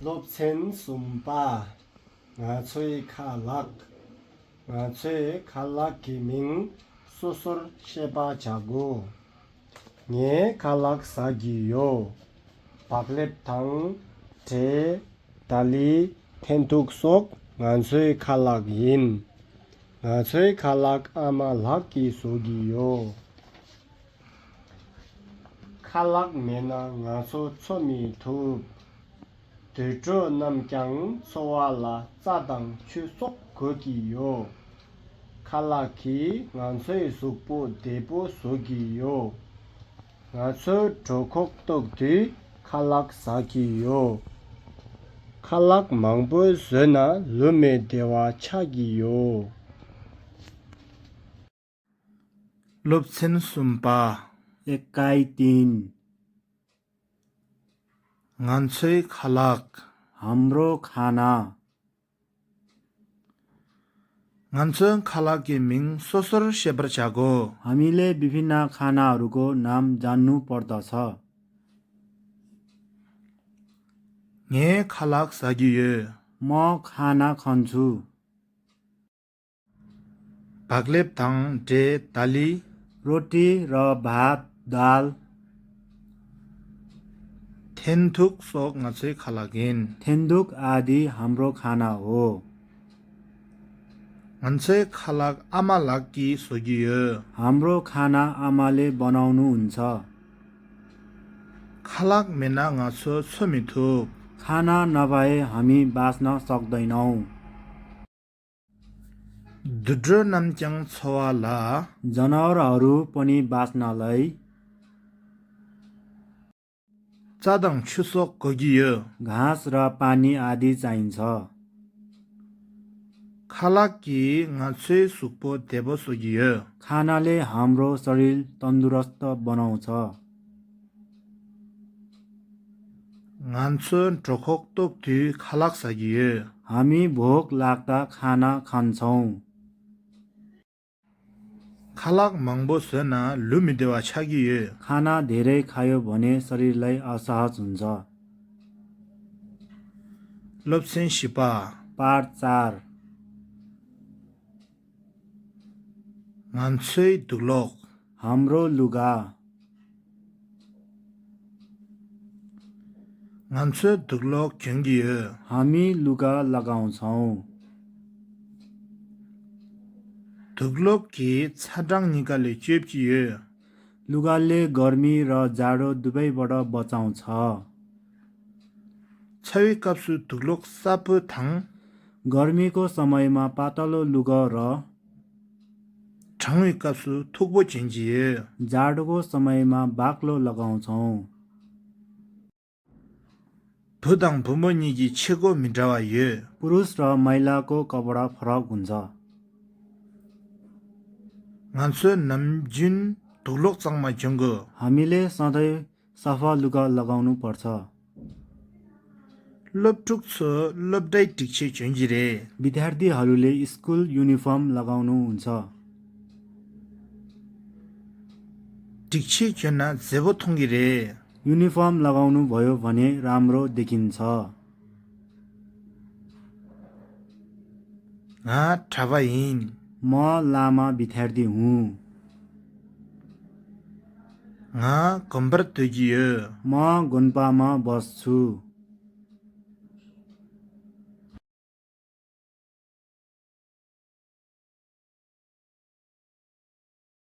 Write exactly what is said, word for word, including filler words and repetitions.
སློབ་ཚན་གསུམ་པ། ང་ཚོའི་ཁ་ལག་ང་ཚོའི་ཁ་ལག་གི་མིང་སོ་སོར་ཤེས་པ་བྱ་དགོས། ངས་ཁ་ལག་ཟ་གི་ཡོད། བག་ལེབ་དང་། འབྲས། ཏཱ་ལི། འཐེན་ཐུག་སོགས་ང་ཚོའི་ཁ་ལག་ཡིན། ང་ཚོའི་ཁ་ལག་ཨ་མ་ལགས་ཀྱིས་བཟོ་གི་ཡོད། ཁ་ལག་མེད་ན་ང་ཚོ་འཚོ་མི་ཐུབ། དུད་འགྲོ་རྣམས་ཀྱང་འཚོ་བ་ལ་རྩྭ་དང་ཆུ་སོགས་དགོས་ཀྱི་ཡོད། ཁ་ལག་གིས་ང་ཚོའི་གཟུགས་པོ་བདེ་པོ་བཟོ་གི་ཡོད། ང་ཚོའི་གྲོད་ཁོག་ལྟོགས་དུས་ཁ་ལག་ཟ་གི་ཡོད། ཁ་ལག་མང་པོ་ཟོས་ན་ལུས་མེད་བདེ་བ་ཆགས་ཀྱི་ཡོད། སློབ་ཚན་གསུམ་པ། एकाइ तीन। ང་ཚོའི་ཁ་ལག། हाम्रो खाना। ང་ཚོའི་ཁ་ལག་གི་མིང་སོ་སོར་ཤེས་པར་བྱ་དགོས། हामीले विभिन्न खानाहरूको नाम जान्नु पर्दछ। ངས་ཁ་ལག་ཟ་གི་ཡོད། म खाना खान्छु। བག་ལེབ་དང་འབྲས། ཏཱ་ལི། रोटी र भात दाल। འཐེན་ཐུག་སོགས་ང་ཚོའི་ཁ་ལག་ཡིན། འཐེན་ཐུག आदि हाम्रो खाना हो। ང་ཚོའི་ཁ་ལག་ཨ་མ་ལགས་ཀྱིས་བཟོ་གི་ཡོད། हाम्रो खाना आमाले बनाउनुहुन्छ। ཁ་ལག་མེད་ན་ང་ཚོ་འཚོ་མི་ཐུབ། खाना नभए हामी बाँच्न सक्दैनौँ। དུད་འགྲོ་རྣམས་ཀྱང་འཚོ་བ་ལ། जनावरहरू पनि बाँच्नलाई རྩྭ་དང་ཆུ་སོགས་དགོས་ཀྱི་ཡོད། घाँस र पानी आदि चाहिन्छ। ཁ་ལག་གིས་ང་ཚོའི་གཟུགས་པོ་བདེ་པོ་བཟོ་གི་ཡོད། खानाले हाम्रो शरीर तन्दुरुस्त बनाउँछ। ང་ཚོ་གྲོད་ཁོག་ལྟོགས་དུས་ཁ་ལག་ཟ་གི་ཡོད། हामी भोक लाग्दा खाना खान्छौँ। ཁ་ལག་མང་པོ་ཟོས་ན་ལུས་མི་བདེ་བ་ཆགས་ཀྱི་ཡོད། खाना धेरै खायो भने शरीरलाई असहज हुन्छ। སློབ་ཚན་བཞི་པ། पाठ चार। ང་ཚོའི་དུག་སློག हाम्रो लुगा। ང་ཚོས་དུག་སློག་གྱོན་གྱི་ཡོད། हामी लुगा लगाउँछौँ। དུག་སློག་གིས་ཚ་གྲང་གཉིས་ཀ་ལས་སྐྱོབ་ཀྱི་ཡོད། लुगाले गर्मी र जाडो दुवैबाट बचाउँछ। ཚ་བའི་སྐབས་སུ་དུག་སློག་སྲབ་པོ་དང་། गर्मीको समयमा पातलो लुगा र། གྲང་བའི་སྐབས་སུ་མཐུག་པོ་གྱོན་གྱི་ཡོད། जाडोको समयमा बाक्लो लगाउँछौँ। བུ་དང་བུ་མོ་གཉིས་ཀྱི་ཕྱི་གོས་མི་འདྲ་བ་ཡོད། पुरुष र महिलाको कपडा फरक हुन्छ। ང་ཚོས་ནམ་རྒྱུན་དུག་སློག་གཙང་མ་གྱོན་དགོས། हामीले सधैँ सफा लुगा लगाउनुपर्छ। སློབ་ཕྲུག་ཚོས་སློབ་གྲྭའི་སྒྲིག་ཆས་གྱོན་གྱི་རེད། विद्यार्थीहरूले स्कुल युनिफर्म लगाउनुहुन्छ। སྒྲིག་ཆས་གྱོན་ན་མཛེས་པོ་མཐོང་གི་རེད། युनिफर्म लगाउनुभयो भने राम्रो देखिन्छ। ང་གྲྭ་པ་ཡིན། म लामा विद्यार्थी हुँ। ང་དགོན་པར་སྡོད་ཀྱི་ཡོད། म गुम्बामा बस्छु।